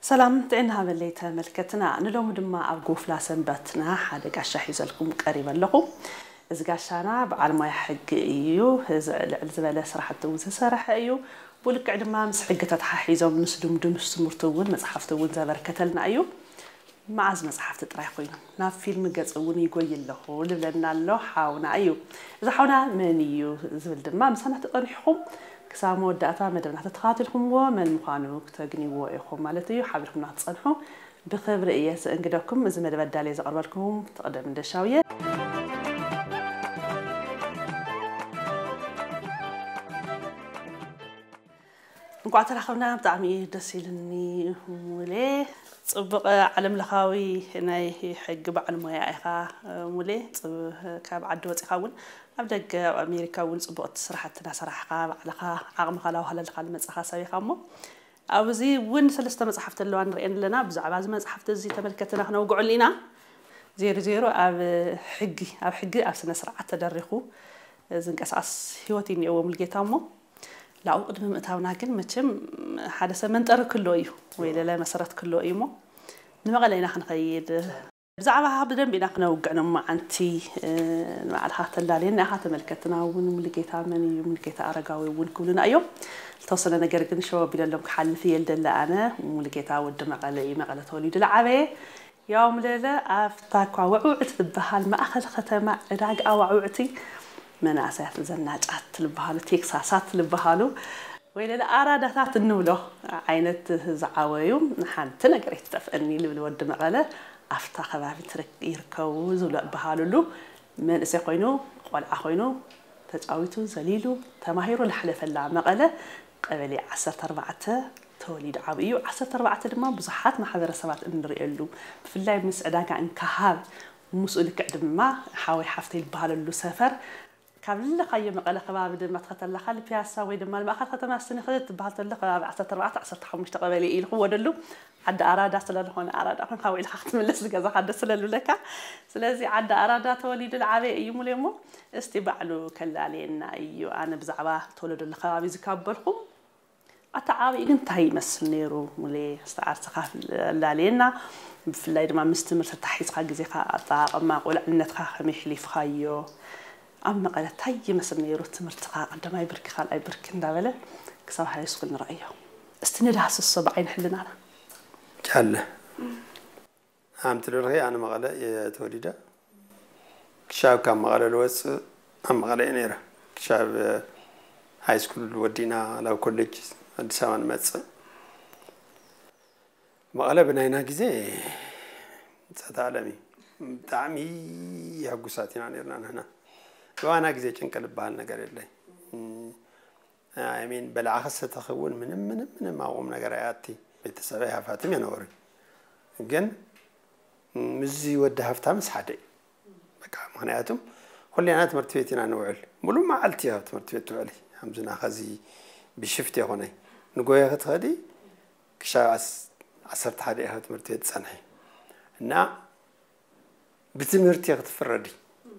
ሰላም ጥዕና ሃበለይ ተመልከትና፣ ንሎሚ ድማ ኣብ ጎፍላ ሰንበትና ሓደ ጋሻ ሒዘልኩም ቀሪበ ኣለኹ። እዚ ጋሻና በዓል ሞያ ሕጊ እዩ። እዚ ልዕል ዝበለ ስራሕቲ እውን ዝሰረሐ እዩ። ብልክዕ ድማ ምስ ሕጊ ተተሓሒዞም ምስ ልምዱ ምስ ትምህርቱ እውን መፅሓፍቲ እውን ዘበርከተልና እዩ። መዓዝ መፅሓፍቲ ጥራይ ኮይኑ ናብ ፊልም ገፅ እውን ይጎይ ኣለኹ ልብለና ኣሎ ሓውና እዩ። እዚ ሓውና መን እዩ ዝብል ድማ ምሳና ተፀኒሕኹም ክሳብ መወዳእታ መደብና ተተኻቲልኩምዎ መን ምዃኑ ክተግንይዎ ኢኹም ማለት እዩ። ሓቢርኩምና ክትፀንሑ ብኽብሪ እየ ዘእንግደኩም። እዚ መደብ ኣዳልየ ዘቕርበልኩም ትቕደም እንደሻው እየ። እንኳዕ ተራኸብና፣ ብጣዕሚ እዩ ደስ ኢልኒ ሙሌ። ጽቡቕ ዓለም ለኻዊ ናይ ሕጊ በዓል ሞያ ኢኻ ሙሌ። ጽብ-፣ ካብ ዓዲ ወጺኻ እውን ኣብ ደገ ኣብ ኣሜሪካ እውን ጽቡቕቲ ስራሕቲ እናሰራሕኻ ባዕልኻ ዓቕምኻ ላዋህለልካ ዝመጻኻ ሰብ ኢኻ እሞ ኣብዚ እውን ሰለስተ መጽሓፍቲ ኣለዋ ንርእየን ኣለና። ብዛዕባ እዚ መጽሓፍቲ እዚ ተመልከትና ክነውግዐሉ ኢና። ዜሮ ዜሮ ኣብ ሕጊ፣ ኣብ ሕጊ ኣብ ስነ ስርዓት ተደሪኹ ዝንቀሳቐስ ህይወት እዩ እኒኦዎ ሙልጌታ እሞ ላብኡ ቅድሚ ምእታውና ግን መቸም ሓደ ሰብ መንጠሪ ክሎ እዩ ወይ ለለ መሰረት ክሎ እዩ እሞ ንመቐለ ኢና ክንኸይድ። ብዛዕባ ብደንብ ኢና ክነውግዕ ኖመዓንቲ ንባዕልኻ ተላለየና ኢኻ። ተመልከትና እውን ሙሉጌታ መን እዩ ሙሉጌታ ኣረጋዊ እውን ክብሉና እዮም። ዝተወሰነ ነገር ግን ሸው ኣቢለሎም ክሓልፍ እየ ልደሊ ኣነ። ሙሉጌታ ወዲ መቐለ እዩ፣ መቐለ ተወሊዱ ዝዓበየ። ያው ምለለ ኣብታ እኳ ዋዕውዕቲ ትበሃል ማእኸል ከተማ ዕዳጋ ዋዕውዕቲ መናእሰያት ዘናጫት ልበሃሉ ቴክሳሳት ልበሃሉ ወይ ለለ ኣራዳታት እንብሎ ዓይነት ዝዓበዩ ሓንቲ ነገር ኣይትጠፍአኒ ልብል ወዲ መቐለ ኣብታ ከባቢ ትርክ-፣ ይርከቡ ዝብሎ እበሃሉሉ መንእሰይ ኮይኑ ቆልዓ ኮይኑ ተጫዊቱ ዘሊሉ ተማሂሩ ልሓለፈላ መቐለ ቀበሌ ዓሰርተ ኣርባዕተ ተወሊዱ ዓብዩ። ዓሰርተ ኣርባዕተ ድማ ብዙሓት ማሕበረሰባት እንርእየሉ ብፍላይ ምስ ዕዳጋ እንካሃብ ምስኡ ልክዕ ድማ ሓወይ ሓፍተይ ዝበሃለሉ ሰፈር ካብ ልለኻዮ መቐለ ከባቢ ድማ ትኸተለኻ ልፒያሳ ወይ ድማ ማእኸል ከተማ ስኒ ክትበሃል ተሎ ከባቢ ዓሰርተ ኣርባዕተ ዓሰርተ ሓሙሽተ ቀበሌ ኢልኽዎ ደሉ ዓዲ ኣራዳ ስለ ዝኾነ ኣራዳ ኮንካ ውዒልካ ክትምለስ ዝገዛኻ ደስ ስለ ዝብለካ ስለዚ ዓዲ ኣራዳ ተወሊዱ ዝዓበየ እዩ ሙሌ እሞ እስቲ ባዕሉ ከላልየና እዩ ኣነ ብዛዕባ ተወለደሉ ከባቢ ዝካበልኩም ኣተዓባብይኡ ግን እንታይ ይመስል ነይሩ ሙሌ እስቲ ዓርስኻ ኣላልየና ብፍላይ ድማ ምስ ትምህርቲ ኣተሓሒዝካ ግዜኻ ኣጠቓቕማ ቁልዕነትካ ከመይ ኣሕሊፍካዮ ኣብ መቐለ እንታይ ይመስል ነይሩ ትምህርትኻ ቀዳማይ ብርኪ ካልኣይ ብርኪ እንዳበለ ክሳብ ሃይስኩል ንረኣዮ እስቲ ንዳህስሶ ብዓይኒ ሕልናና ቻለ ኣምቲ ዶ ርኺ ኣነ መቐለ እየ ተወሊደ ክሻብ ካብ መቐለ ልወፅእ ኣብ መቐለ እየ ነይረ ክሻብ ሃይ ስኩል ወዲእና ናብ ኮሌጅ ኣዲስ ኣበባ ንመፅእ መቐለ ብናይና ግዜ ፀታ ዓለም እዩ ብጣዕሚ የሕጉሳት ኢና ነርና ንሕና ብባና ግዜ ጭንቀ ዝበሃል ነገር የለይ ሚን በላዕኻ ሰተኺ እውን ምንም ምንም ምንም ኣብ ቁም ነገር ኣይኣቲ ቤተሰበይ ሃፋትም የነበሩ ግን ምስዚ ወዲ ሃፍታምስ ሓደ እዩ በቃ ምክንያቱም ኩሌና ትምህርቲ ቤት ኢና ንውዕል ሙሉእ መዓልቲ ኣብ ትምህርቲ ቤት ትውዕሊ ከምዚ ናኸዚ ብሽፍት የኾነ ንጎየ ክትኸዲ ክሻብ ዓሰርተ ሓደ ኢኻ ትምህርቲ ቤት ትፀንሒ እና ብትምህርቲ ክትፍረዲ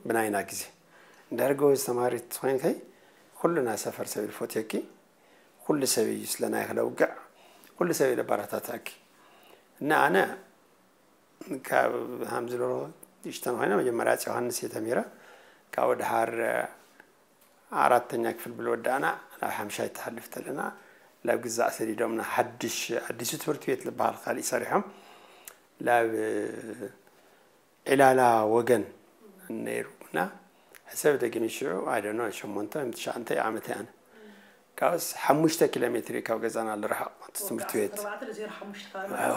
ብናይና ግዜ እንድሕር ጎበዝ ተማሃሪት ኮይንከይ ኩሉ ናይ ሰፈር ሰብ ኢሉ ፈትየኪ ኩሉ ሰብ እዩ ስለ ናይ ክለውግዕ ኩሉ ሰብ ኢለ ኣበረታትዐኪ እና ኣነ ካብ ሃምዚ ዶ ሽተን ኮይነ መጀመርያ ኣፄ ዮሃንስ እየ ተሚረ ካብኡ ድሓር ኣራተኛ ክፍል ብልወዳእና ናብ ሓምሻይ ትሓልፍ ተለና ናብ ግዛእ ሰዲዶምና ሓድሽ ኣዲሱ ትምህርቲ ቤት ዝበሃል ካሊእ ሰሪሖም ናብ ዒላላ ወገን ነይሩ እና ሕሰብ ደጊም ሽዑ ኣይደኖ ሸሞንተ ወይም ትሽዓንተ ዓመት ኣነ ካብስ ሓሙሽተ ኪሎ ሜትር ካብ ገዛና ዝረሓቕ እቲ ትምህርቲ ቤት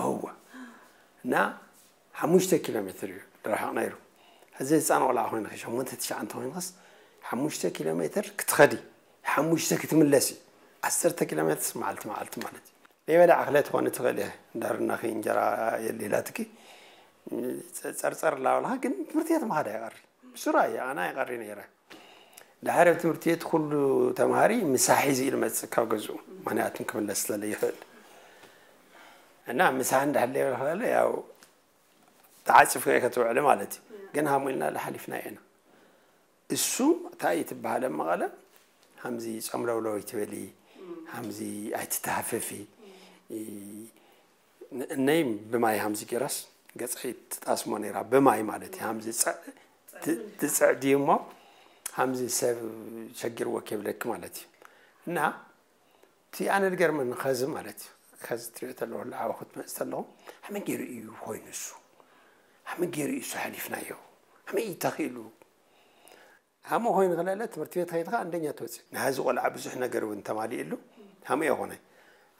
እዋ እና ሓሙሽተ ኪሎ ሜትር እዩ ዝረሓቕ ነይሩ ሕዚ ህፃን ቆልዓ ኮይንኺ ሸሞንተ ትሽዓንተ ኮይንክስ ሓሙሽተ ኪሎ ሜትር ክትኸዲ ሓሙሽተ ክትምለስ እዩ ዓሰርተ ኪሎ ሜትር መዓልቲ መዓልቲ ማለት እዩ ዘይበላ ዓኽለ ትኾን ትኽእል እየ እንዳርናኺ እንጀራ የሊላትኪ ጸርጸር ላውልካ ግን ትምህርቲ ቤት ምኻድ ኣይቐሪ ብስራ እየ ኣነ ኣይቐሪ ነይረ ድሓር ኣብ ትምህርቲ ቤት ኩሉ ተምሃሪ ምሳ ሒዙ ኢሉ መፅእ ካብ ገዝኡ ምክንያቱም ክምለስ ስለለ ይኽእል እና ምሳ እንዳሕለ ይበልክበለ ያው ተዓፂፍካ ኢካ ትውዕሊ ማለት እዩ ግን ሃሙ ኢልና ሓሊፍና ኢና እሱ እንታይ እዩ ትበሃል ኣብ መቐለ ሃምዚ ጸምለውለው ይትበሊ ሃምዚ ኣይትተሃፈፊ እነይ ብማይ ሃምዚ ገይራስ ገፀይ ትጣስሞ ነይራ፣ ብማይ ማለት እዩ። ሃምዚ ትፅዕዲ እሞ ሃምዚ ሰብ ሸጊርዎ ከይብለኪ ማለት እዩ። እና እቲ ኣነ ዝገርመኒ ኸዚ ማለት እዩ፣ ኸዚ ትሪኦ ተለኹ፣ ዓበኹ ትመፅእ ተለኹ፣ ከመይ ገይሩ እዩ ኮይኑ እሱ? ከመይ ገይሩ እዩ እሱ ሓሊፍናዮ? ከመይ እዩ ተኽኢሉ? ሃምኡ ኮይኑ ክለለ ትምህርቲ ቤት ከይድካ ኣንደኛ ትወፅእ። ንሃዚ ቆልዓ ብዙሕ ነገር እውን ተማሊእሉ ሃምኡ የኾነ።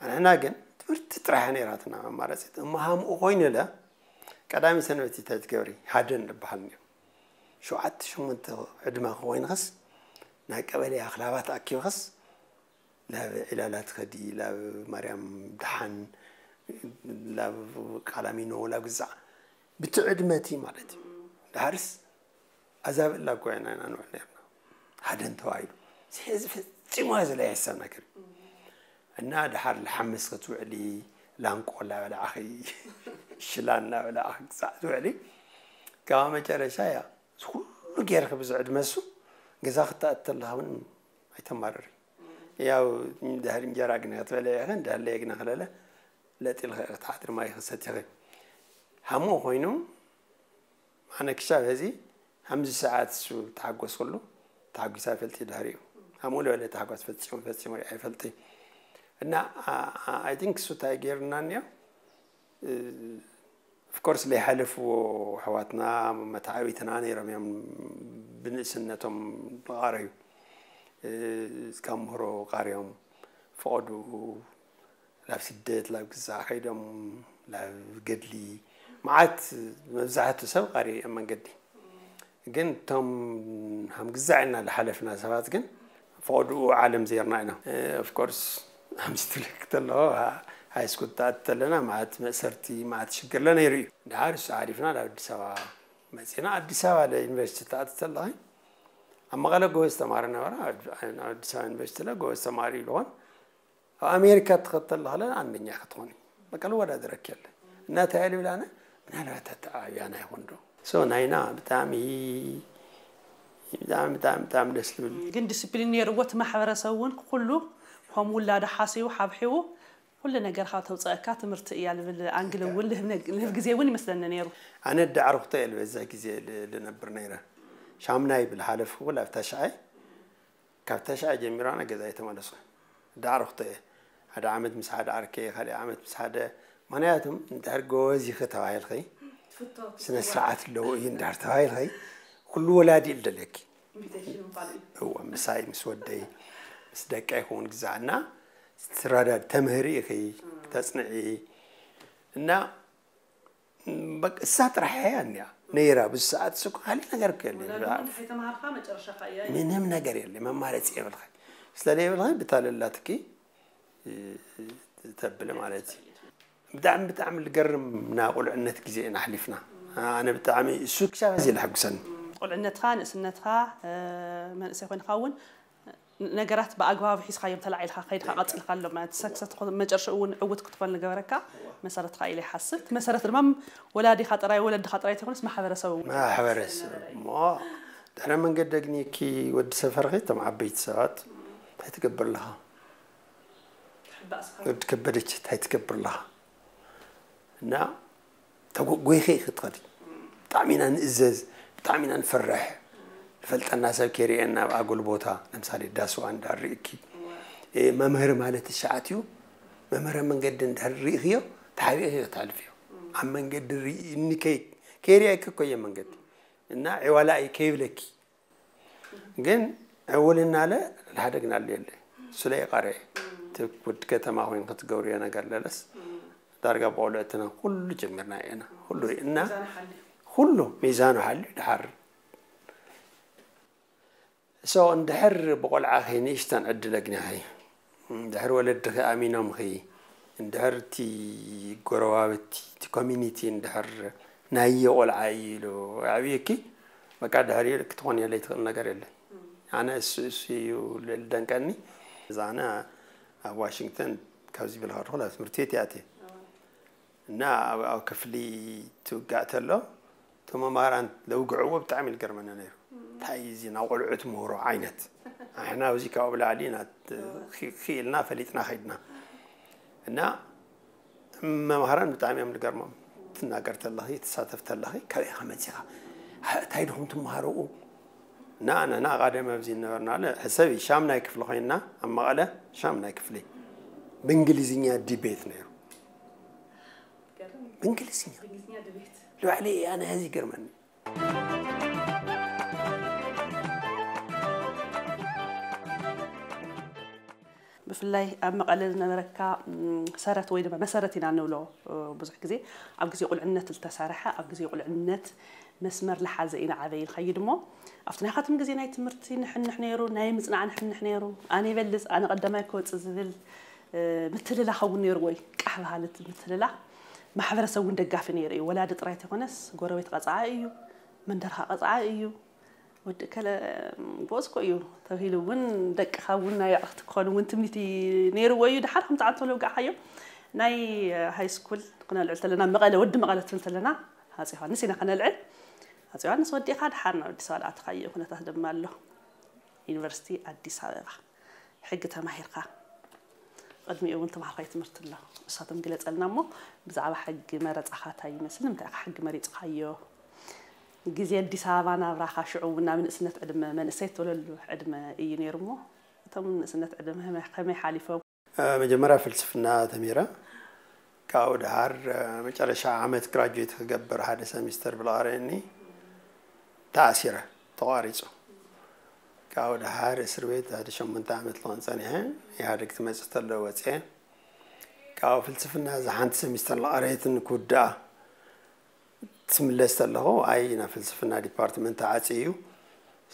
ንሕና ግን ትምህርቲ ጥራሕ ነይራትና ኣማራፂት። እሞ ሃምኡ ኮይኑ ለ ቀዳሚ ሰንበት እንታይ ትገብሪ? ሃደን ዝበሃል ነይሩ። ሸውዓተ ሸሞንተ ዕድመ ኮይንኸስ ናብ ቀበሌ ኣኽላባት ኣኪብኸስ ናብ ዒላላት ከዲ፣ ናብ ማርያም ደሓን፣ ናብ ቃላሚኖ፣ ናብ ግዛዕ ብቲ ዕድመቲ ማለት እዩ። ድሓርስ ኣዛብእ ላጓ ኢና ኢና ንውዕል ነርና። ሃደን ተባሂሉ እዚ ሕዚ ፈጺሙ ዘለ የሕሰብ ነገር እዩ። እና ድሓር ለሓምስ ክትውዕሊ ላንቆ እናበላዕኺ ሽላ እናበላዕኺ ክሳዕ ትውዕሊ ካብ መጨረሻ እያ እዚ ኩሉ ጌርኺ ብዚ ዕድመ እሱ ገዛ ክተኣቲ ተለኻ እውን ኣይተማርሪ። ያው ድሕሪ እንጀራ ግን ክትበልዒ ኢኺ እንዳሃለየ ግን ክለለ ለጢልኺ ክትሓድሪ ማይ ክሰቲኺ ሃሞ ኮይኑ ኣነ ክሻብ ሕዚ ሓምዚ ሰዓት እሱ ተሓጎስኩሉ ተሓጒሳ ይፈልጥ ድሕሪኡ ሃምኡ ለበለ ተሓጓስ ፈፂሙ ፈፂሙ ሪኣ ይፈልጥ እና I think እሱ እንታይ ገይርና እኒኦ of course ለይሓለፍዎ ኣሕዋትና መታዓቢትና ነይሮም እዮም ብንእስነቶም ዝቓረዩ ካብ ምህሮ ቃርዮም ፈቐድኡ ናብ ስደት ናብ ግዛዕ ከይዶም ናብ ገድሊ መዓት መብዛሕቱ ሰብ ቃርዮ እዮም መንገዲ ግን እቶም ሃም ግዛዕ ኢና ዝሓለፍና ሰባት ግን ፈቐድኡ ዓለም ዜርና ኢና of course ሃምዚ ትብለክ ተለዎ ሃይስኩል ተኣቲ ተለና መዓት መእሰርቲ መዓት ሽግርለ ነይሩ እዩ ድሓር እሱ ሓሊፍና ናብ ኣዲስ ኣበባ መፂና ኣዲስ ኣበባ ዩኒቨርሲቲ ተኣቲ ተለኺ ኣብ መቐለ ጎበዝ ተማሪ ነበረ ኣብ ኣዲስ ኣበባ ዩኒቨርሲቲ ለ ጎበዝ ተማሪ ይልኾን ኣብ ኣሜሪካ ትኸተል ለኸለ ኣንደኛ ክትኾኒ በቃ ልወዳደረክ የለ እና እንታይ ልብል ኣነ ምናልባት ኣተዓብያና ይኾን ዶ so ናይና ብጣዕሚ ብጣዕሚ ብጣዕሚ ብጣዕሚ ደስ ልብል ግን ዲስፕሊን ነይርዎ እቲ ማሕበረሰብ እውን ኩሉ ከም ውላዱ ሓሲቡ ሓብሒቡ ኩሉ ነገር ካብ ተውፀእካ ትምህርቲ እያ ልብል ኣንግል እውን ልህብ ግዜ እውን ይመስለኒ ነይሩ ኣነ ዳዕርኩቶ እየ ልበዛ ግዜ ልነብር ነይረ ሻምናይ ብልሓለፍኩ ላብ ታሽዓይ ካብ ታሽዓይ ጀሚሩ ኣነ ገዛ ኣይተመለስኩ ዳዕርኩቶ እየ ሓደ ዓመት ምስ ሓደ ዓርከ ካልእ ዓመት ምስ ሓደ ምክንያቱም እንድሕር ጎበዝ ኢኺ ተባሂልኺ ስነ ስርዓት ኣለዎ እዩ እንድሕር ተባሂልኺ ኩሉ ወላዲ እዩ ደልየኪ እወ ምሳይ ምስ ወደይ ምስ ደቀይ ክውን ግዛዕና ትረዳድ ተምህሪ ኢኺ ተፅንዒ እና እሳ ጥራሕ እያ እኒኣ ነይራ ብዙ ሰዓት እሱ ካሊእ ነገር እኮ የለ ምንም ነገር የለ መማረፂ የብልኸ ስለለ የብልኸ ብታለላትኪ ተብል ማለት እዩ ብጣዕሚ ብጣዕሚ ዝገርም ናይ ቁልዕነት ግዜ ኢና ኣሕሊፍና ኣነ ብጣዕሚ እሱ ክሻብ ሕዚ ለሕጉሰኒ ቁልዕነትካ ንእስነትካ መንእሰይ ኮይንካ እውን ነገራት ብኣግባብ ሒዝካዮም ተላዒልካ ከይድካ ቀፂልካ ኣሎ ማለት ሰክሰስ መጨረሻ እውን ዕውት ክትኮን ዝገበረካ መሰረትካ ኢለ ይሓስብ እቲ መሰረት ድማ ወላዲካ ጥራይ ወለድካ ጥራይ ተይኮነስ ማሕበረሰብ እውን ማሕበረሰብ እሞ ድሕረ መንገዲ ኣግኒኪ ወዲ ሰፈርኺ እቶም ዓበይቲ ሰባት እንታይ ትገብር ኣለኻ ወዲ ከበደች እንታይ ትገብር ኣለኻ እና ተጎይኺ ክትኸዲ ብጣዕሚ ኢና ንእዘዝ ብጣዕሚ ኢና ንፈርሕ ዝፈልጠና ሰብ ከይርእየና ኣብ ኣጉል ቦታ ለምሳሌ ዳስዋ እንዳር ርእኪ መምህር ማለት ሸዓት እዩ መምህረ መንገዲ እንድሕር ርእኽዮ ተሓቢእኽዮ ትሓልፍዮ ኣብ መንገዲ ርእኒ ከይርእየኪ እኮ እየ መንገዲ እና ዕዋላ እዩ ከይብለኪ ግን ዕውልና ለ ሓደ ግን ኣሎ የለ እሱ ለይቀረ እቲ ውድ ከተማ ኮይኑ ክትገብርዮ ነገር ለለስ ዳርጋ ብቆልዕትና ኩሉ ጀሚርና ኢና ኩሉ ርእና ኩሉ ሚዛኑ ሓልዩ ድሓር so እንድሕር ብቆልዓኺ ንእሽተን ዕድል ኣግኒኺ እንድሕር ወለድኺ ኣሚኖምኺ እንድሕር እቲ ጎረባብቲ እቲ community እንድሕር ናየ ቆልዓ እዩ ኢሉ ኣዕብየኪ በቃ ድሕሪኡ ክትኾንዮ ለይትኽእል ነገር የለን ኣነ እሱ እሱ እዩ ልደንቀኒ እዛ ኣነ ኣብ ዋሽንግተን ካብዚ በልካ ድኹል ኣብ ትምህርቲ ቤት ይኣትየ እና ኣብ ክፍሊ ትውጋእ ተሎ እቶም መማህራን ለውግዕዎ ብጣዕሚ ዝገርመና ነይሩ እንታይ እዚ ናብ ቆልዑ ትምህሮ ዓይነት ኣሕና ኣብዚ ካብኡ ብላዕሊ ክኢልና ፈሊጥና ከይድና እና መምሃራን ብጣዕሚ እዮም ዝገርሞም። ትናገር ተለኺ፣ ትሳተፍ ተለኺ፣ ካበይ ኢኻ መጺኻ? እንታይ ድኹም ትመሃረኡ? ንኣና ንኣቓደም ኣብዚ ዝነበርና፣ ሕሰቢ፣ ሻምናይ ክፍሊ ኮይንና ኣብ መቐለ፣ ሻምናይ ክፍሊ፣ ብእንግሊዝኛ ዲቤት ነይሩ። ብእንግሊዝኛ። ልባዕለይ ኣነ ሕዚ ይገርመኒ። ብፍላይ ኣብ መቐለ ዝነበረካ ሰረት ወይ ድማ መሰረት ኢና ንብሎ። ብዙሕ ግዜ ኣብ ግዜ ቁልዕነት ዝተሰርሐ፣ ኣብ ግዜ ቁልዕነት መስመር ዝሓዘ ኢና ዓበይ ንኸይድ እሞ፣ ኣብቲ ናይኻትም ግዜ ናይ ትምህርቲ ንሕንሕ ነይሩ፣ ናይ ምፅናዕ ንሕንሕ ነይሩ። ኣነ ይበልፅ፣ ኣነ ቀዳማይ ክወፅእ ዝብል ምትልላኽ እውን ነይሩ። ወይ ቃሕ በሃሊ ምትልላኽ። ማሕበረሰብ እውን ደጋፊ ነይሩ እዩ። ወላዲ ጥራይ ተይኮነስ ጎረቤት ቀፃዓ እዩ፣ መንደርካ ቀፃዓ እዩ። ወዲ ከለ ጎበዝ እኮ እዩ ተባሂሉ እውን ደቅኻ እውን ናይ ኣዕርኽቲ ክኾኑ እውን ትምኒት ነይርዎ እዩ። ድሓር ከምቲ ዓንቶ ለውጋዕካዮ ናይ ሃይ ስኩል ክነልዕል ተለና፣ መቐለ፣ ወዲ መቐለ ትብል ተለና፣ ሃፀ ዮሃንስ ኢና ከነልዕል። ሃፀ ዮሃንስ ወዲእኻ ድሓር ናብ ኣዲስ ኣበባ ኣተኻዮ ኩነታት ድማ ኣሎ። ዩኒቨርሲቲ ኣዲስ ኣበባ ሕጊ ተማሂርካ፣ ቅድሚኡ እውን ተምሃርካይ ትምህርቲ ኣሎ። ንሳቶም ግለፀልና እሞ፣ ብዛዕባ ሕጊ መረፃኻ እንታይ ይመስል? ንምንታይ ኢኻ ሕጊ መሪፅካዮ? ግዜ ኣዲስ ኣበባ ናብራኻ ሽዑ እውን ናብ ንእስነት ዕድመ፣ መንእሰይ ትበለሉ ዕድመ እዩ ነይሩ እሞ፣ እቶም ንእስነት ዕድመ ከመይ ሓሊፎም? መጀመርያ ፍልስፍና ተሚረ፣ ካብኡ ደሓር መጨረሻ ዓመት ግራጁዌት ክገብር ሓደ ሰሚስተር ብልቐረኒ ተኣሲረ፣ ተቋሪፁ። ካብኡ ደሓር እስር ቤት ሓደ ሸሞንተ ዓመት ልኾን ፀኒሐ። ኢህኣደግ ትመፅእ ተሎ ወፅአ። ካብኡ ፍልስፍና እዛ ሓንቲ ሰሚስተር ልቐረየትን ክውድኣ ትምለስ ተለኹ፣ ኣይ ናብ ፍልስፍና ዲፓርትመንት ተዓፂ እዩ፣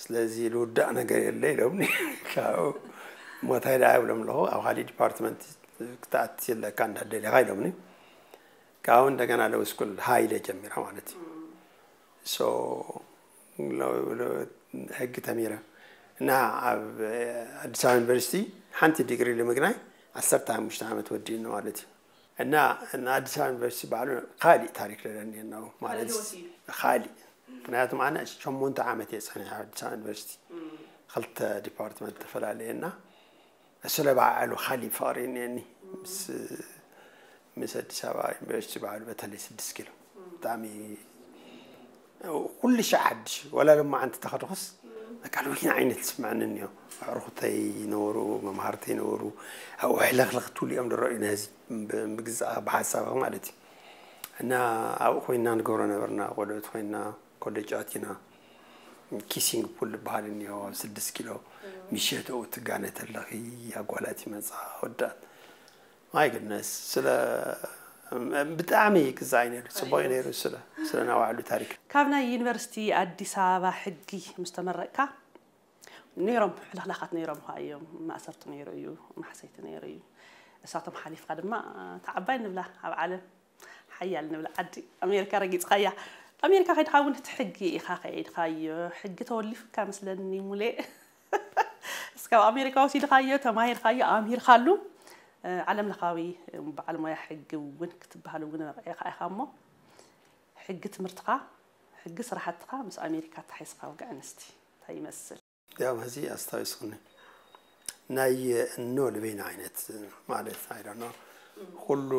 ስለዚ ልውዳእ ነገር የለ ኢሎምኒ። ካብኡ ሞታይ ደኣ ይብሎም ኣለኹ፣ ኣብ ካሊእ ዲፓርትመንት ክትኣቲ ኣለካ እንዳደሊኻ ኢሎምኒ። ካብኡ እንደገና ለው ስኩል ሃይለ ጀሚራ ማለት እዩ። ሶ ሕጊ ተሚረ እና ኣብ ኣዲስ ኣበባ ዩኒቨርሲቲ ሓንቲ ዲግሪ ንምግናይ ዓሰርተ ሓሙሽተ ዓመት ወዲእኒ ማለት እዩ። እና እና ኣዲስ ኣበባ ዩኒቨርሲቲ ባዕሉ ካሊእ ታሪክ ለለኒ ነው ማለት ካሊእ። ምክንያቱም ኣነ ሸሞንተ ዓመት እየ ፀኒሐ ኣዲስ ኣበባ ዩኒቨርሲቲ፣ ክልተ ዲፓርትመንት ተፈላለየ እና ስለ ባዕሉ ካሊእ ፍቕሪ እኒአኒ ምስ ምስ ኣዲስ ኣበባ ዩኒቨርሲቲ ባዕሉ በተለይ ስድስት ኪሎ ብጣዕሚ ኩሉ ሻዕ ሓድሽ ወላ ሎማዓንቲ ተኸድኹስ በቃ ልዊና ዓይነት ዝስምዐኒ እኒኦ። ኣዕሩኽተይ ነበሩ፣ መምሃርተይ ነበሩ። ኣብኡ ሕልኽልኽ ትብሉ እዮም ዝረኣዩ ነዚ ብግዛእ ብሓሳብ ማለት እዩ። እና ኣብኡ ኮይና ንገብሮ ነበርና፣ ቆልዑት ኮይና ኮሌጅ ኣቲና። ኪሲንግ ፑል ዝበሃል እኒኦ ኣብ ስድስት ኪሎ። ምሸት ኣብኡ ትጋነ ተለኺ ኣጓላት ይመፃ ወዳት። ማይ ግድነስ ስለ ብጣዕሚ ግዛይ ነይሩ፣ ፅቡቅ እዩ ነይሩ። ስለ ስለ ናይ ባዕሉ ታሪክ ካብ ናይ ዩኒቨርሲቲ ኣዲስ ኣበባ ሕጊ ምስ ተመረቅካ ነይሮም ሕልኽላኻት ነይሮም ኸዓ እዮም። ማእሰርቲ ነይሩ እዩ፣ ማሕሰይቲ ነይሩ እዩ። እሳቶም ሓሊፍካ ድማ እታ ዓባይ ንብላ ኣብ ዓለም ሓያል ንብላ ዓዲ ኣሜሪካ ረጊፅኻያ። ኣሜሪካ ከይድካ እውን እቲ ሕጊ ኢኻ ከይድካዮ። ሕጊ ተወሊፉካ መስለኒ ሙሌ። እስካብ ኣሜሪካ ወሲድኻዮ፣ ተማሂርካዮ፣ ኣምሂርካሉ። ዓለም ለኻዊ በዓል ሞያ ሕጊ እውን ክትበሃል እውን በቂዕካ ኢኻ እሞ ሕጊ ትምህርትኻ፣ ሕጊ ስራሕትኻ ምስ ኣሜሪካ ኣተሓሒዝካ ውግዕ ኣንስቲ እንታይ ይመስል? ያው ሕዚ ኣስታዊስኩኒ። ናይ እኖ ልበይና ዓይነት ማለት፣ I don't know፣ ኩሉ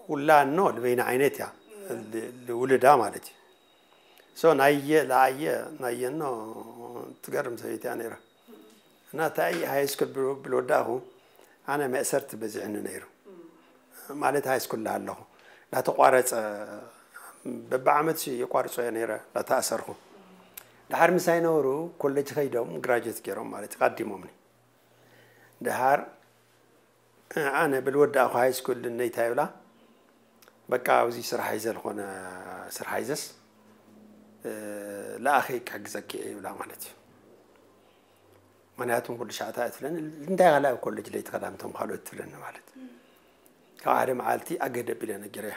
ኩላ እኖ ልበይና ዓይነት እያ። ል- ልውልዳ ማለት እዩ። ሶ ናየ ለኣየ ናየ እኖ ትገርም ሰበይቲ እያ ነይራ። እና እንታይ ሃይ ስኩል ብሎ- ብሎ ወዳእኹ ኣነ መእሰርቲ በዚሕኒ ነይሩ። ማለት ሃይ ስኩል ኣለኹ እንዳተቋረፀ በብዓመት የቋርፆ እየ ነይረ እንዳተኣሰርኩ። ድሓር ምሳይ ነበሩ ኮሌጅ ከይዶም ግራጁዌት ገይሮም ማለት እዩ፣ ቀዲሞምኒ። ድሓር ኣነ ብልወዳእኹ ሃይ ስኩል ነይታ ይብላ በቃ ኣብዚ ስራሕ ይዘ ዝኾነ ስራሕ ይዘስ ለኣኸይ ክሕግዘኪ እየ ይብላ ማለት እዩ። ምክንያቱም ኩሉ ሻዕታ እትብለኒ እንታይ ካልኣይ ኮሌጅ ለይትኸዳምቶም ካልኦት ትብለኒ ማለት ካብ ሓደ መዓልቲ ኣገደብ ኢለ ነጊረያ።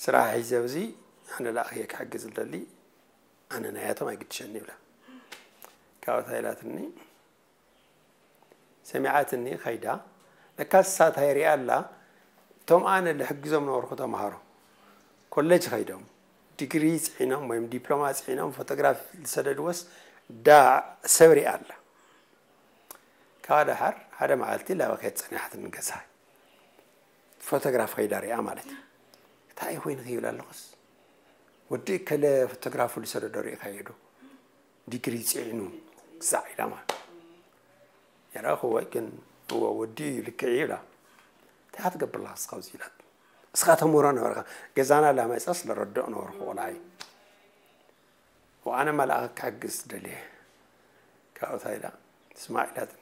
ስራሕ ሒዘ ኣብዚ ኣነ ለኣኸየ ክሕግዝ ዝደሊ ኣነ ናያቶም ኣይግድሸኒ ይብላ። ካብታ ኢላትኒ ሰሚዓትኒ ኸይዳ ለካ ሳታ የሪኣ ኣላ። እቶም ኣነ ልሕግዞም ነበርኩ ተምሃሮ ኮሌጅ ኸይዶም ዲግሪ ፅዒኖም ወይም ዲፕሎማ ፅዒኖም ፎቶግራፍ ዝሰደድዎስ ዳ ሰብ ሪኣ ኣላ። ካብ ደሓር ሓደ መዓልቲ ላበኸት ፀኒሓትኒ ገዛ ፎቶግራፍ ከይዳ ሪኣ ማለት እዩ። እንታይ ኮይኑ ከይብል ኣለኹስ፣ ወዲ እከለ ፎቶግራፉ ዝሰደዶ ሪእካዮ ዶ? ዲግሪ ፅዒኑ ክሳዕ ኢላ ማለት ይረኽዎ። ግን እዎ ወዲ እዩ፣ ልክዕ እዩ ኢላ። እንታይ ክትገብር ኣለኻ እስኻ ኣብዚ ኢላት። እስኻ ተምህሮ ነበርካ። ገዛና ላመፀ ስለረድኦ ነበርኩ ቆልዓይ። ወኣነ መልኣኽ ክሕግዝ ደልየ። ካብኡ እንታይ ኢላ? ስማዕ ኢላትኒ።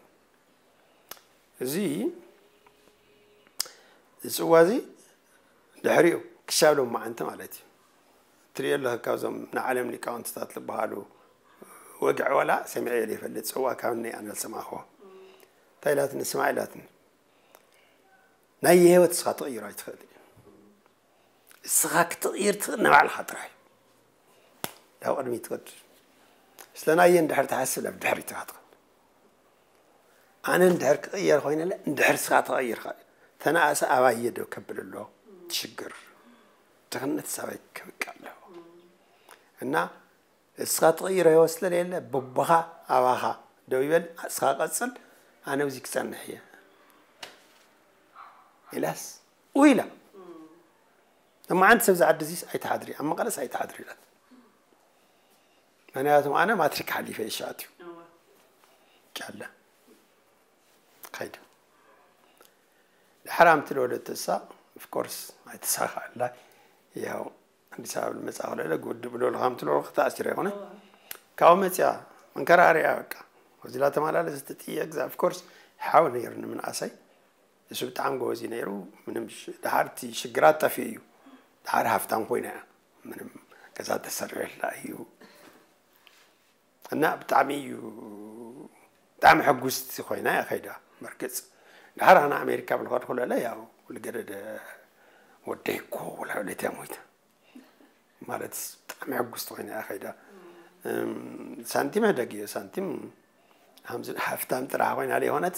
እዚ ዝፅዋ እዚ ድሕሪኡ ክሻብ ሎማዓንቲ ማለት እዩ። ትሪኦ ኣለኻ፣ ካብዞም ንዓለም ሊቃውንትታት ዝበሃሉ ወግዒ ዋላ ሰሚዐ ዘይፈልጥ ጽዋ ካብ እነይ ኣነ ዝሰማዕኽዎ። እንታይ ኢላትኒ? ስማዕ ኢላትኒ። ናይ ህይወት እስኻ ትቕይሮ ኣይትኽእል እዩ። እስኻ ክትቕይር ትኽእል ንባዕልኻ ጥራይ። ናብ ቅድሚት ትኸድ። ስለ ናየ እንድሕር ትሓስብ ናብ ድሕሪት ኢኻ ትኸድ። ኣነ እንድሕር ክቕየር ኮይነ እንድሕር እስኻ ተቐይርካ ተነኣሰ ኣባየ ደው ከብል ኣሎ ትሽግር። ድኽነት ሳባይ ከብቅ ኣለዎ። እና እስኻ ትቕይሮ ህይወት ስለሌለ በቦኻ ኣባኻ ደው ይበል፣ እስኻ ቀጽል፣ ኣነ ኣብዚ ክጸንሕ እየ ኢላስ ኡ ኢላ። እማ ሓንቲ ሰብ ዝዓዲ እዚስ ኣይትሓድሪ፣ ኣብ መቐለስ ኣይትሓድሪ ኢላት። ምክንያቱም ኣነ ማትሪክ ሓሊፈ እየ ሸኣት እዩ ጫለ ከይደ። ድሓር ኣምቲ ለወለተ እሳ ኦፍኮርስ ኣይተሳኻላ። ያው ኣዲስ ኣበባ ልመፃ ክለለ ጉድ ብሎ ልኻም ትሎ ተኣሲረ ይኮነ ካብኡ መፅያ መንከራርያ በቃ ወዚላ ተመላለስ ትጥየ ግዛ ኦፍኮርስ ሓው ነይሩ ንምንኣሰይ እሱ ብጣዕሚ ጎበዝ እዩ ነይሩ። ምንም ሽ- ድሓር እቲ ሽግራት ጠፊኡ እዩ። ድሓር ሃፍታም ኮይና እያ ምንም ገዛ ተሰሪሕላ እዩ። እና ብጣዕሚ እዩ ብጣዕሚ ሕጉስቲ ኮይና እያ ከይዳ። መርግፅ ድሓር ኣነ ኣሜሪካ ብልኸድኩ ለለ ያው ልገደደ ወደይ እኮ ወላ ወደትያ ሞይተ ማለት ብጣዕሚ ሕጉስቲ ኮይና እያ ከይዳ። እም፣ ሳንቲም ሕደግ እዮ ሳንቲም ሃምዚ ሃፍታም ጥራሕ ኮይና ለይኮነት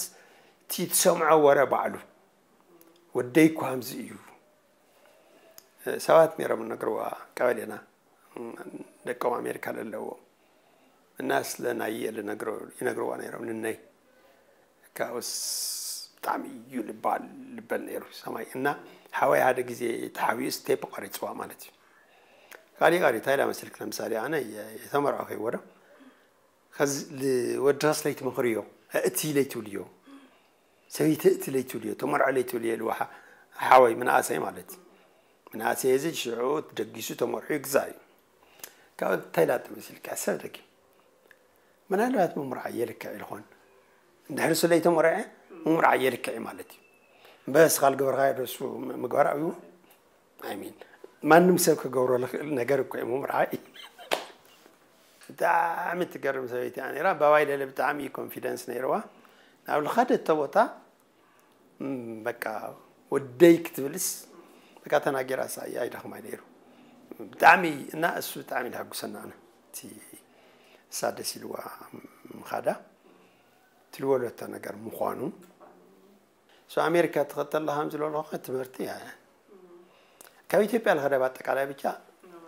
እቲ ትሰምዖ ወረ ባዕሉ ወደይ እኮ ሃምዚ እዩ ሰባት ነይሮም ነግርዋ ቀበሌና ደቆም ኣሜሪካ ለለዎ እና ስለ ናየ ልነግሮ ይነግርዋ ነይሮም ንነይ ካብኡስ ብጣዕሚ እዩ ልባል ልበል ነይሩ ሰማይ እና ሓወይ ሓደ ግዜ ተሓቢኡስ ቴፕ ቀሪፅዋ ማለት እዩ። ካሊእ ቀሪ እንታይ ኢላ መስልክ ለምሳሌ ኣነ የተመርዖ ከይወዶ ከዚ ወድኻስ ለይትመኽርዮ እቲ ለይትብልዮ ሰበይቲ እቲ ለይትብልዮ ተመርዖ ለይትብልዮ ኢልዋ ሓ- ሓወይ ምንኣሰይ ማለት እዩ። ምንኣሰይ እዚ ሽዑ ደጊሱ ተመርዑ ይግዛእ እዩ። ካብ እንታይ ላጥ መሲልካ ሰብ ደጊ ምናልባት ምምርዓ የልክዕ ይልኾን እንድሕር ስለይተመርዐ ምምርዓ የልክዕ እዩ ማለት እዩ። በስ ካልገበርካ ደሱ ምግባር ኣብዩ ኣይሚን ማንም ሰብ ክገብሮ ዝኽእል ነገር እኮ እዩ ምምርዓ እዩ። ብጣዕሚ ትገርም ሰበይቲ እያ ነይራ። ባባይ ለለ ብጣዕሚ እዩ ኮንፊደንስ ነይርዋ። ናብ ልኸደቶ ቦታ ም፣ በቃ ወደይ ክትብልስ በቃ ተናጊራ እሳ እያ ኣይደኽማ ነይሩ። ብጣዕሚ እና እሱ ብጣዕሚ ልሕጉሰና ኣነ እቲ እሳ ደስ ኢልዋ ምኻዳ ትልወለቶ ነገር ምዃኑ ሶ ኣሜሪካ ትኸተላ ከም ዝለለኹ ትምህርቲ እያ ካብ ኢትዮጵያ ልኸደ ብኣጠቃላይ ብቻ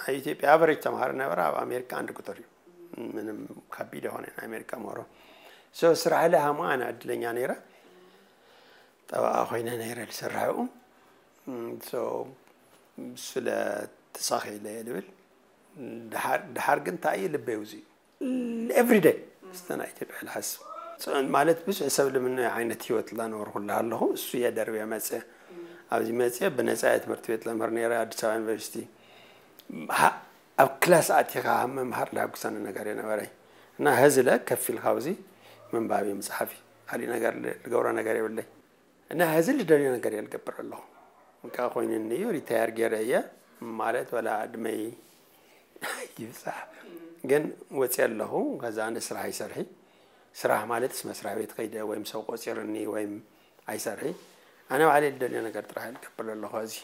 ኣብ ኢትዮጵያ ኣቨሬጅ ተምሃሪ ነበረ ኣብ ኣሜሪካ ኣንድ ቁጥር እዩ ምንም ከቢድ የሆነ ናይ ኣሜሪካ ምህሮ ሶ ስራሕ ለ ሃማ ኣነ ዕድለኛ ነይረ ጠበቃ ኮይነ ነይረ ዝሰርሐኡ ሶ ስለ ተሳኺለ እየ ልብል ድሓር ግን እንታይ እዩ ልበይ ውፅእ every day ስተ ናይ ኢትዮጵያ ልሓስብ ማለት ብዙሕ ሰብ ልምነ ዓይነት ህይወት ላነበርኩላ ኣለኹ እሱ እየ ደርብየ መፅየ ኣብዚ መፅየ ብነፃ እየ ትምህርቲ ቤት ለምህር ነይረ ኣዲስ ኣበባ ዩኒቨርሲቲ ኣብ ክላስ ኣቲኻ መምሃር ላጉሰኒ ነገር የነበረይ እና ህዝለ ከፊል ካብዚ ምንባብ ምፅሓፊ ካሊእ ነገር ልገብሮ ነገር የብለይ እና ህዚ ልደልዮ ነገር እየ ልገብር ኣለኹ በቃ ኮይኑኒ እዩ ሪታየር ገይረ እየ ማለት ወላ ዕድመይ ይብፃሕ ግን ወፂ ኣለኹ ከዛ ኣነ ስራሕ ይሰርሒ ስራሕ ማለት መስሪያ ቤት ከይደ ወይም ሰብ ቆፂርኒ ወይም ኣይሰርሒ ኣነ ባዕለ ልደልዮ ነገር ጥራሕ ልገብር ኣለኹ እዚ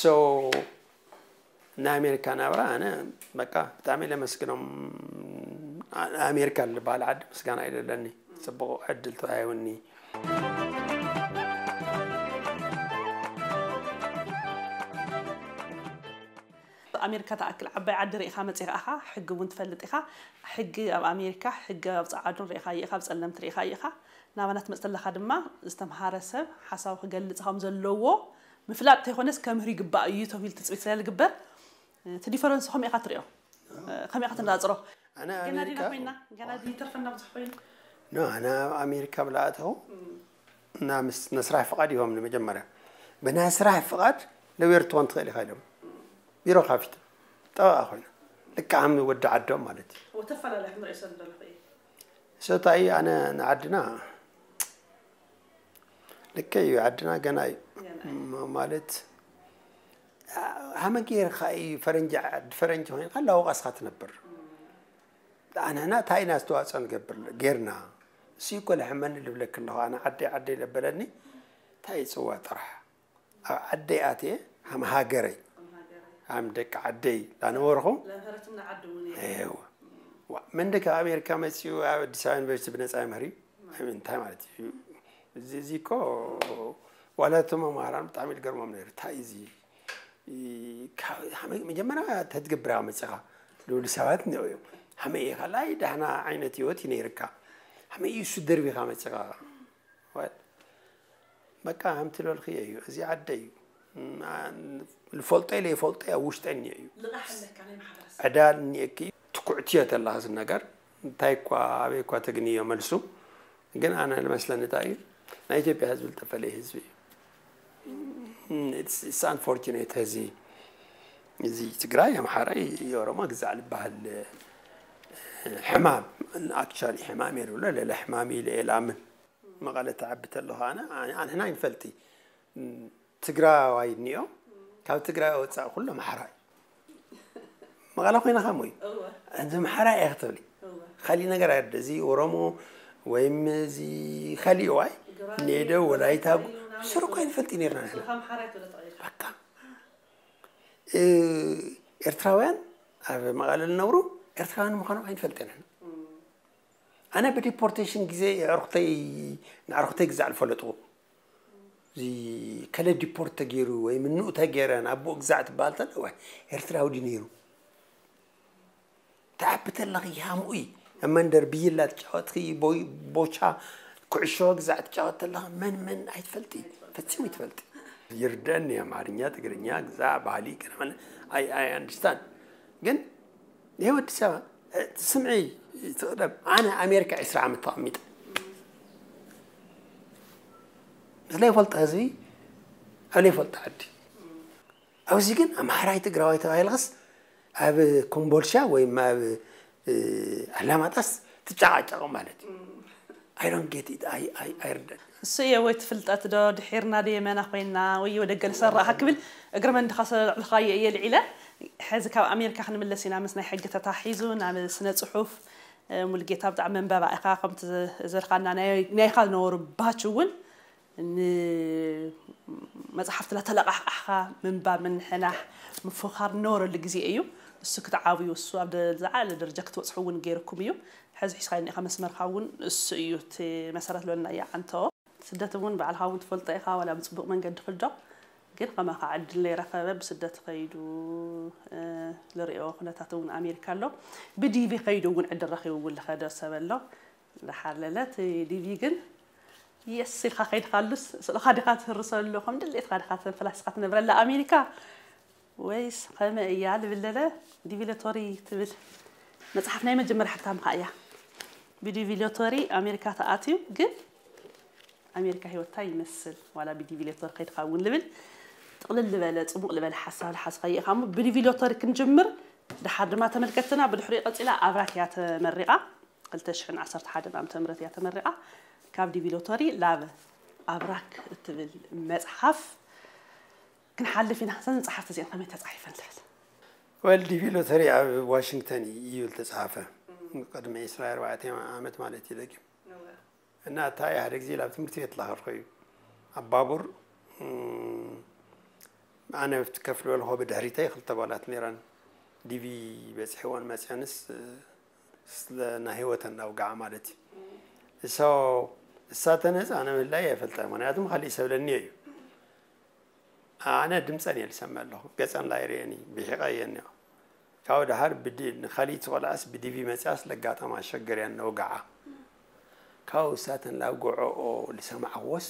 so ናይ ኣሜሪካ ናብራ ኣነ በቃ ብጣዕሚ ለመስግኖም ኣሜሪካ ዝበሃል ዓዲ ምስጋና እዩ ዘለኒ ፅቡቕ ዕድል ተዋሂቡኒ ኣሜሪካ ትኣክል ዓባይ ዓዲ ርኢኻ መፂኻ ኢኻ፣ ሕጊ እውን ትፈልጥ ኢኻ። ሕጊ ኣብ ኣሜሪካ፣ ሕጊ ኣብ ፀዓዱን ርኢኻ ኢኻ፣ ኣብ ፀለምቲ ርኢኻ ኢኻ። ናባና ትመፅእ ተለኻ ድማ ዝተምሃረ ሰብ ሓሳቡ ክገልፅ ከም ዘለዎ ምፍላጥ እንተይኮነስ ከምህር ይግባእ እዩ ተባሂሉ ትፅቢት ስለ ዝግበር፣ እቲ ዲፈረንስ ከመይ ኢኻ ትሪኦ? ከመይ ኢኻ ትነፃፅሮ? ኣነ ገና ዲና ኣሜሪካ ኮይና፣ ገና ይተርፈና ብዙሕ ኮይኑ። ኖ፣ ኣነ ኣብ ኣሜሪካ ብለኣተኹ እና ምስ ናይ ስራሕ ፍቓድ ይሆም ንመጀመርያ። ብናይ ስራሕ ፍቓድ ለውየር ትኾን ትኽእል ኢኻ ኢሎም። ቢሮ ካፊት ጠበቓ ኮይና። ልክዓም ወዲ ዓዶም ማለት እዩ። ወተፈላለየ ክንሪኦ ሰብ ዘለኹ እዩ። ሰታይ ኣነ ንዓድና ልክዕ እዩ፣ ዓድና ገና እዩ። ገና እዩ። ም-፣ ማለት ሃመ ጌርካ እዩ ፈረንጂ ዓድ-፣ ፈረንጂ ኮይንካ ላወቃስካ ትነብር። ኣነና እንታይ ኢና ኣስተዋፅኦ ንገብር ጌርና? እሱ እኮ ለሕመኒ ልብለክ ኣለኹ። ኣነ ዓደይ ዓደይ ለበለኒ እንታይ ይፅዋ ጥራሕ። ኣብ ዓደይ ኣትየ ሃም ሃገረይ ሃም ደቂ ዓደይ ላነበርኹ ለምህረትና ዓዲ እውን እዩ። እወ። ዋ፣ መን ደቂ ኣሜሪካ መፂኡ ኣብ ኣዲስ ኣበባ ዩኒቨርሲቲ ብነፃ ይምህር እዩ? ኣይ፣ እንታይ ማለት እዩ? እዚ፣ እዚ እኮ ዋላ እቶም መምሃራን ብጣዕሚ ዝገርሞም ነይሩ። እንታይ እዚ? እ፣ ካብ፣ ሃመ-፣ መጀመርያ ተትገብር ኢኻ መፂኻ ዝብሉ ሰባት እኒኦ እዮም። ሃመይ ኢኻ ላይ ዳህና ዓይነት ህይወት እዩ ነይርካ። ሃመይ እዩ እሱ ደርቢኻ መፂኻ። ወል፣ በቃ ከምቲ ዝበልክዮ እዩ። እዚ ዓደ እዩ። ም-፣ አ-፣ ዝፈልጦ ኢለ ይፈልጦ ኣብ ውሽጠ እኒኦ እዩ። ልቓሕ ኣለካ ናይ ማሕበረሰብ። ዕዳል እኒኦኪ እዩ። ትኩዕትዮ ተለኻ እዚ ነገር እንታይ እኳ ኣበይ እኳ ተግንዮ መልሱ። ግን ኣነ ልመስለኒ እንታይ እዩ፣ ናይ ኢትዮጵያ ህዝቢ ዝተፈለየ ህዝቢ እዩ። It's, it's unfortunate። እዚ፣ እዚ ትግራይ፣ ኣምሓራይ፣ የኦሮሞ ግዛዕ ልበሃል ሕማም፣ actually ሕማም እየ ዝብሎ፣ ለለ ሕማም ኢለ እየ ልኣምን። መቐለ ትዓቢ ተለኹ ኣነ፣ ኣነ፣ ኣንሕና ኣይንፈልጢ። ትግራዋይ እኒኦ፣ ካብ ትግራይ ወፃእ ኩሉ ኣምሓራ እዩ። መቐለ ኮይንኻ እሞ እዩ። እወ። እዚ ኣምሓራ እየ ክትብሊ። እወ። ካሊእ ነገር ኣይርደ። እዚ ኦሮሞ ወይም እዚ ካሊእ ዋይ፣ ጉራጌ፣ ኔዶ፣ ወላይታ፣ ጉራጌ፣ ምናምን ስሩ እኮ ኣይንፈልጥ ነርና ንሕና። ስልኻ ኣምሓራ እዩ ትብሎ ተቐይርካ። በቃ። እ፣ ኤርትራውያን ኣብ መቐለ ዝነብሩ ኤርትራውያን ምዃኖም ኣይንፈልጥን ንሕና። እም። ኣነ ብዲፖርቴሽን ግዜ የዕርኩተይ፣ ንኣዕርኩተይ ግዛዕ ዝፈለጥኩ። እዚ ከለ ዲፖርት ተገይሩ ወይ ምንኡ ተገይረ ንኣቦኡ ግዛዕ ትበሃል ተለ፣ ዋይ፣ ኤርትራዊ ድዩ ነይሩ? ትዓቢ ተለኺ ሃምኡ እዩ። ኣብ መንደር ብይላ ትጫወትኺ፣ ቦይ-፣ ቦቻ፣ ኩዕሾ ግዛዕ ትጫወት ተለኻ መን መን ኣይትፈልጢ፣ ፈጺሙ ኣይትፈልጢ። ይርደኒ ኣምሓርኛ፣ ትግርኛ፣ ግዛዕ፣ ባህሊ፣ ገለ መለ፣ ኣይ፣ ኣይ ኣንደርስታንድ። ግን ናይ ወዲ ሰብ፣ እ፣ ስምዒ ትቕደም። ኣነ ኣሜሪካ ዕስራ ዓመት ተቐሚጠ። ምስ ለይፈልጦ ህዝቢ፣ ኣብ ለይፈልጦ ዓዲ። ኣብዚ ግን ኣምሓራይ ትግራዋይ ተባሂልካስ ኣብ ኮምቦልቻ ወይ ኣብ፣ እ፣ ኣላማጣስ ትጨቃጨቕ ማለት እዩ። I don't get it። ኣይ፣ ኣይ፣ ኣይርደን። እሱ እየ ወይ ትፍልጠት ዶ ድሒርና ዶ የመና ኮይና ወይ ወደ ገለ ሰራእኻ ክብል እግረ መንድኻ ሰልዕልኻዮ እየ ልዒለ። ሕዚ ካብ ኣሜሪካ ክንምለስ ኢና ምስ ናይ ሕጊ ተታሒዙ ናብ ስነ ጽሑፍ፣ እ፣ ሙሉጌታ ብጣዕሚ መንበባ ኢኻ። ከምቲ ዘ-፣ ዘልካና ናይ፣ ናይኻ ዝነበሩ ባች እውን ንመጽሓፍቲ እናተለቃሕቃሕካ ምንባብ፣ ምንሕናሕ፣ ምፍኻር ዝነበረሉ ግዜ እዩ። እሱ ክትዓብዩ፣ እሱ ኣብ ደ-፣ ዝዓለ ደረጃ ክትበጽሑ እውን ገይርኩም እዩ። ሕዚ ሒዝካዮ እኒኻ መስመርካ እውን እሱ እዩ። እቲ መሰረት ዝበልናዮ ዓንቶ። ስደት እውን ባዕልኻ እውን ትፈልጦ ኢኻ፣ ዋላ ብጽቡቕ መንገዲ ክዶ፣ ግን ከማኻ ዕድል ዘይረኸበ ብስደት ከይዱ፣ እ፣ ዝሪኦ ኩነታት እውን ኣሜሪካ ኣሎ። ብዲቪ ከይዱ እውን ዕድል ረኺቡ እውን ዝኸደ ሰብ ኣሎ። ዝሓለለ እቲ ዲቪ ግን የስ ኢልካ ከይድካሉስ፣ ስእልኻ ዲኻ ትህርሰሉ፣ ከም ድሌትካ ዲኻ ተንፈላሲኻ ትነብረላ ኣሜሪካ? ወይስ ከመይ እያ ልብል ለለ፣ ዲቪ ሎተሪ ትብል መጽሓፍ ናይ መጀመርያ ሕታምካ እያ። ብዲቪ ሎተሪ ኣሜሪካ ተኣትዩ፣ ግን ኣሜሪካ ህይወት እንታይ ይመስል? ዋላ ብዲቪ ሎተሪ ከይድካ እውን ልብል ጥቕልል ዝበለ፣ ጽቡቕ ዝበለ ሓሳብ ዝሓዝካዮ ኢኻ። እሞ ብዲቪ ሎተሪ ክንጅምር፣ ደሓር ድማ ተመልከትና፣ ብድሕሪኡ ቀጺላ ኣብራክ እያ ተመሪቓ። ክልተ ሽሕን ዓሰርተ ሓደን ዓመተ ምህረት እያ ተመሪቓ። ካብ ዲቪ ሎተሪ ላብ ኣብራክ እትብል መጽሓፍ ክንሓልፍ ኢና። እዘን መጽሓፍቲ እዚኣን ከመይ ተጻሒፈን ትብል? ወል፣ ዲቪ ሎተሪ ኣብ ዋሽንግተን እዩ ዝተጻሕፈ። ቅድሚ ዕስራን ኣርባዕተን ዓመት ማለት እዩ ደጊም። እዋ። እና እታ ሓደ ግዜ ናብ ትምህርቲ ቤት ላኸርኮ እዩ። ኣብ ባቡር፣ እም፣ ኣነ ኣብቲ ከፍ ዝበልኮ ብድሕሪተይ ክልተ ጓላት ነይረን። ዲቪ በጺሕወን መጺአንስ፣ ስለ ናይ ህይወተን እናውግዓ ማለት እዩ። እሶ፣ እሳተነስ ኣነ ምህላይ ኣይፈልጠ፣ ምኽንያቱም ካሊእ ሰብ ለኒ እዩ። ኣነ ድምፀን እየ ዝሰምዕ ኣለኹ፣ ገፀን ላይ ርእየኒ፣ ብሒቐ እየ እኒኦ። ካብኡ ደሓር ብዲ-፣ ንኻልኣይቲ ቆልዓስ ብዲቪ መጺኣስ ለጋጠማ ሸገር እያ ነውግዓ። ካብኡ እሳተን ላብ ጎዕኦ ልሰማዕዎስ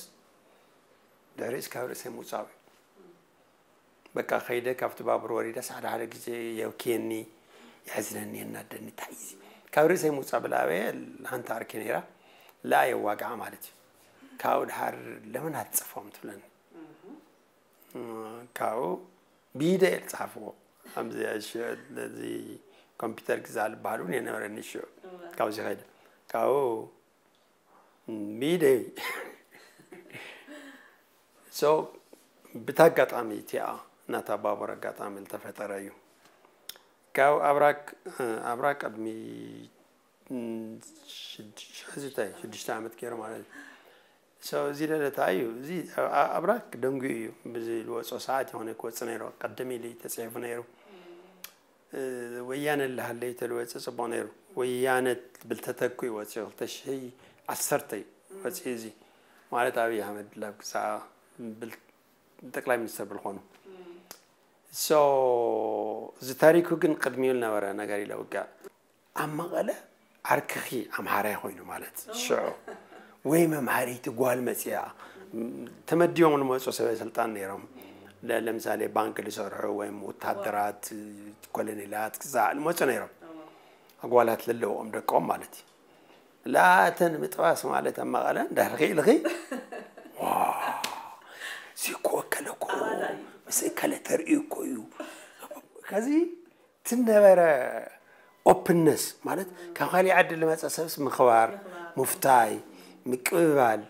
ድሕሪስ ካብ ርእሰይ ምውጻእ እዩ። በቃ ከይደ ካብቲ ባቡር ወሪደስ ሓደ ሓደ ግዜ የብክየኒ፣ የሕዝነኒ፣ የናደኒ። እንታይ እዩ እዚ? ካብ ርእሰይ ምውጻእ ብላበየ ሓንቲ ዓርኪ ነይራ። ለኣ የዋግዓ ማለት እዩ። ካብኡ ደሓር ለምን ኣትጽፎም ትብለኒ። ካብኡ ብኢደ እየ ዝጽሓፍዎ። ኣብዚ ኣሽ-፣ እዚ ኮምፒውተር ግዛእ ዝበሃል እውን የነበረኒ ሽዑ። እወ። ካብዚ ከይደ። ካብኡ ብኢደ። So፣ ብታ ኣጋጣሚ እቲኣ ናታ ባቡር ኣጋጣሚ ዝተፈጠረ እዩ። ካብ ኣብራክ፣ ኣብራክ ቅድሚ፣ እም፣ ሽዱሽተ፣ ሽዱሽተ ዓመት ገይሩ ማለት እዩ። So፣ እዚ ለለታ እዩ። እዚ ኣ-፣ ኣብራክ ደንጉዩ እዩ። ብዚ ልወጾ ሰዓት ይኾነ ክወጽእ ነይሩ። ቀደም ኢሉ እዩ ተጽሒፉ ነይሩ። እ፣ ወያነ ኣለሃለይ ተልወጽእ ጽቡቕ ነይሩ። ወያነ ብል ተተኩ እዩ ወጺኡ። ክልተ ሽሕ ዓሰርተ እዩ ወጺኡ እዚ። ማለት ኣብይ ኣሕመድ ላብ ግዛኣ ብል ጠቅላይ ሚኒስተር ብልኾኑ። So፣ እዚ ታሪኩ ግን ቅድሚኡ ዝነበረ ነገር ኢለ ውግዕ። ኣብ መቐለ ዓርክኺ ኣምሓራይ ኮይኑ ማለት ሽዑ። ወይ መምሃሪቲ ጓል መጽያ። ተመዲቦም ዝመጹ ሰበ ስልጣን ነይሮም። ለ-፣ ለምሳሌ ባንክ ዝሰርሑ ወይም ወታደራት፣ ኮሎኔላት ክዛዕ ዝመጹ ነይሮም። ኣጓላት ለለዎም ደቆም ማለት እዩ። ላተን ምጥባስ ማለት ኣብ መቐለ እንድሕር ክኢልኺ፣ ዋ፣ እዚ እኮ እከለ እኮ ምስ እከለ ተርእዩ እኮ እዩ። ከዚ ትነበረ ኦፕንነስ ማለት ካብ ካሊእ ዓዲ ዝመጸ ሰብስ ምኽባር፣ ምኽባር። ምፍታይ፣ ምቅብባል፣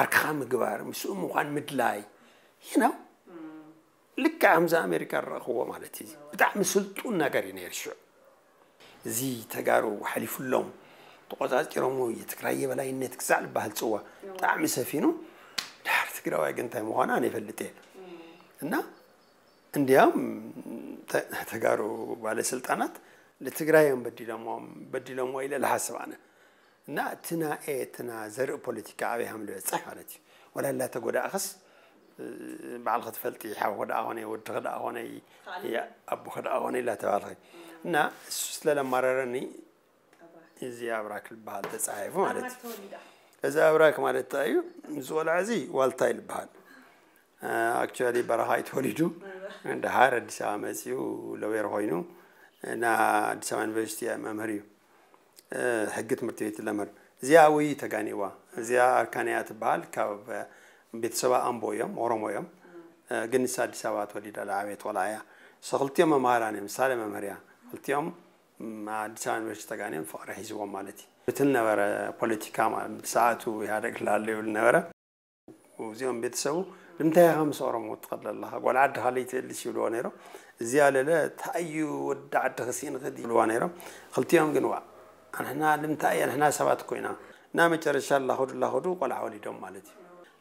ዓርክኻ ምግባር፣ ምስኡ ምዃን ምድላይ፣ you know፣ ልክዕ ከምዚ ኣሜሪካ ዝረእኽዎ ማለት እዩ። ብጣዕሚ ስልጡን ነገር እዩ ነይሩ ሽዑ። እዚ ተጋሩ ሓሊፉሎም፣ ተቆጻጺሮም፣ የትግራይ የበላይነት ክሳዕ ዝበሃል ጽዋ ብጣዕሚ ሰፊኑ። ድሓር ትግራዋይ ግን እንታይ ምዃኑ ኣነ ይፈልጥ እየ። እና እንዲያም ተ-፣ ተጋሩ ባለስልጣናት ንትግራይ እዮም በዲሎምዎም፣ በዲሎምዎ ኢለ ዝሓስብ ኣነ። እና እቲ ናኤ፣ እቲ ና ዘርኢ ፖለቲካ ኣበይ ሃም ዝበጽሕ ማለት እዩ። ወላ ላተጎዳእኽስ፣ እ፣ ባዕልኺ ትፈልጢ፣ ሓውኺ ደኣ ኾነ፣ ወድኺ ደኣ ኾነ፣ ካልእ ያ-፣ ኣቦኺ ደኣ ኾነ ላተባልኺ። እና እሱ ስለ ለማረረኒ፣ ኣብራክ። እዚ ኣብራክ ዝበሃል ተጻሒፉ ማለት ኣብራክ እዩ። ተወሊዳ። እዚ ኣብራክ ማለት እንታይ እዩ? እዚ ቆልዓ እዚ ዋልታይ ዝበሃል። እ፣ ኣክቹዋሊ በረኻ እዩ ተወሊዱ። ደሓር ኣዲስ ኣበባ መጺኡ ሎየር ኮይኑ፣ ና ኣዲስ ኣበባ ዩኒቨርሲቲ መምህር እዩ። እ፣ ሕጊ ትምህርቲ ቤት ለምህር። እዚኣ ውይ ተጋኒዋ። እዚኣ ኣርካንያ ትበሃል። ካብ ቤተሰባ ኣምቦ እዮም፣ ኦሮሞ እዮም። እ፣ ግን ንሳ ኣዲስ ኣበባ ተወሊዳ ዝዓበየት ቆልዓ እያ። So ክልቲኦም መምሃራን እዮም። ሳለ መምህር እያ። ክልቲኦም፣ ም፣ ኣዲስ ኣበባ ዩኒቨርሲቲ ተጋንዮም ፍቕሪ ሒዝዎም ማለት እዩ። እቲ ዝነበረ ፖለቲካ ማለት ብሰዓቱ ኢህኣደግ ክልሃሉ ይብል ነበረ። እዚኦም ቤተሰቡ ንምንታይ ኢኻ ምስ ኦሮሞ ትኸድ ኣለኻ? ጓል ዓድኻ ለይትእልሽ ይብልዎ ነይሮም። እዚኣ ለለ እንታይ እዩ ወዲ ዓድኺ ሲእንኺ ይብልዋ ነይሮም። ክልቲኦም ግን ዋ፣ ኣንሕና ንምንታይ፣ ኣንሕና ሰባት እኮ ኢና። እና መጨረሻ ላኹዱ ላኹዱ ቆልዓ ወሊዶም ማለት እዩ።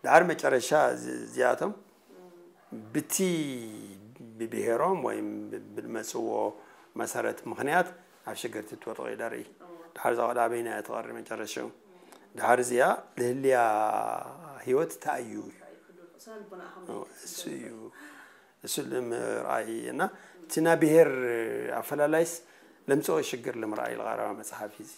ድሓር መጨረሻ እዚ-፣ እዚኣቶም ብቲ ብብሄሮም ወይም ብ-፣ ብዝመጽዎ መሰረት ምኽንያት ኣብ ሽግር ትወድቑ እዩ ደርኢ። ድሓር እዛ ቆልዓ በይና እያ ትቐሪ መጨረሻኡ። ድሓር እዚኣ ልህልያ ህይወት ተኣዩ እዩ። ስነ ልቦና ኣኸም እሱ እዩ። እሱ ልምርኣይ እና እቲ ናይ ብሄር ኣፈላላይስ ለምጽኦ ሽግር ልምርኣይ ልቐረባ መጽሓፍ እዩ እዚ።